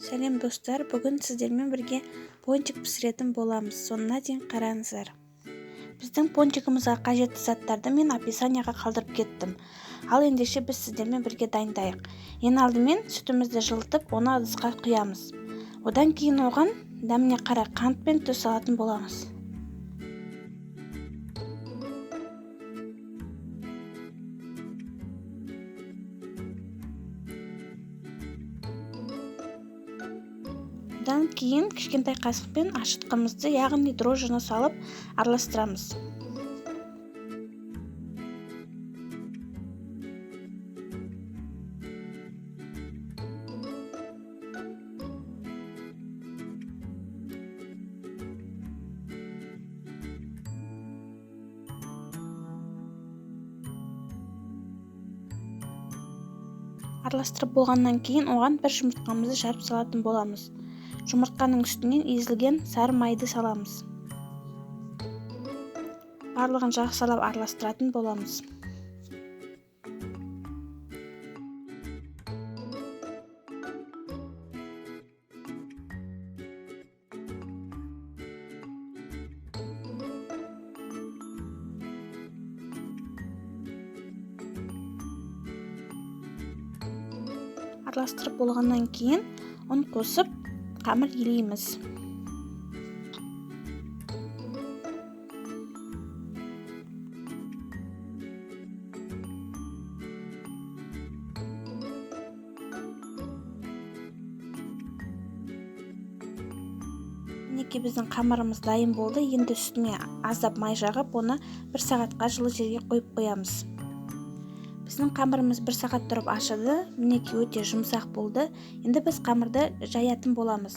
Сәлем достар, бүгін сіздермен бірге пончик пісіретін боламыз. Соңына дейін қараңыздар. Біздің пончигімізге қажетті заттарды мен описанияға қалдырып кеттім. Ал ендеше біз сіздермен бірге дайындайық. Ең алдымен сүтімізді жылытып, оны ыдысқа құямыз. Одан кейін оған дәміне қарай қант пен тұз салатын боламыз. Одан кейін кішкентай қасықпен ашытқымызды, яғни дрожжыны салып араластырамыз. Араластырып болғаннан кейін оған бір жұмыртқамызды жарып салатын боламыз. Жұмыртқаның үстінен езілген сары майды саламыз. Барлығын жақсылап араластыратын боламыз. Араластырып болғаннан кейін ұн қосып қамыр илейміз. Мінекей біздің қамырымыз дайын болды. Енді үстіне аздап май жағып, оны бір сағатқа жылы жерге қойып қоямыз. Біздің қамырымыз бір сағат тұрып ашыды. Мінекей өте жұмсақ болды. Енді біз қамырды жаятын боламыз.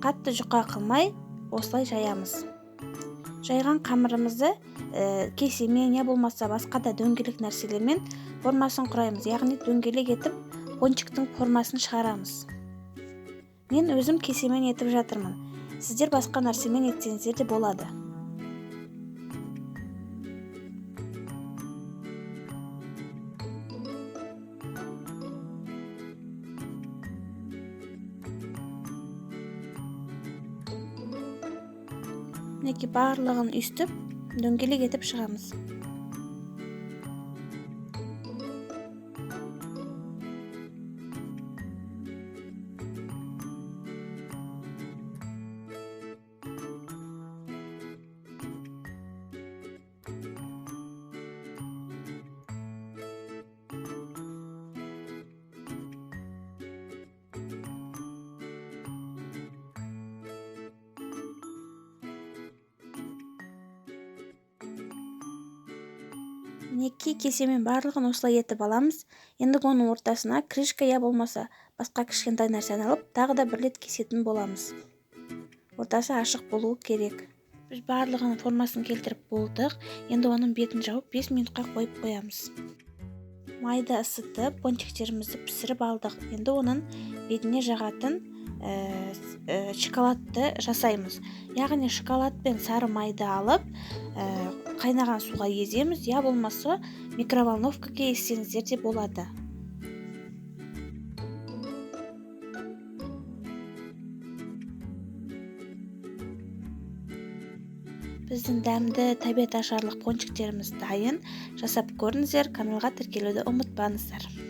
Қатты жұқа қылмай осылай жаямыз. Жайған қамырымызды кесемен, я болмаса басқа да дөңгелек нәрселермен формасын құраймыз. Яғни дөңгелек етіп пончиктің формасын шығарамыз. Мен өзім кесемен етіп жатырмын. Сіздер басқа нәрсемен етсеңіздер де болады. Мінекей барлығын үстіп, дөңгелек етіп шығамыз. Мінекей кесемен барлығын осылай етіп аламыз. Енді оның ортасына крышка я болмаса басқа кішкентай нәрсені алып, тағы да бір рет кесетін боламыз. Ортасы ашық болуы керек. Біз барлығының формасын келтіріп болдық. Енді оның бетін жауып 5 минутқа қойып қоямыз. Майды ысытып, пончиктерімізді пісіріп алдық. Енді оның бетіне жағатын шоколадты жасаймыз. Яғни шоколад пен сары майды алып, қайнаған суға еземіз, я болмаса микроволновкаға езсеңіздер де болады. Біздің дәмді тәбет ашарлық пончиктеріміз дайын. Жасап көріңіздер, каналға тіркелуді ұмытпаңыздар.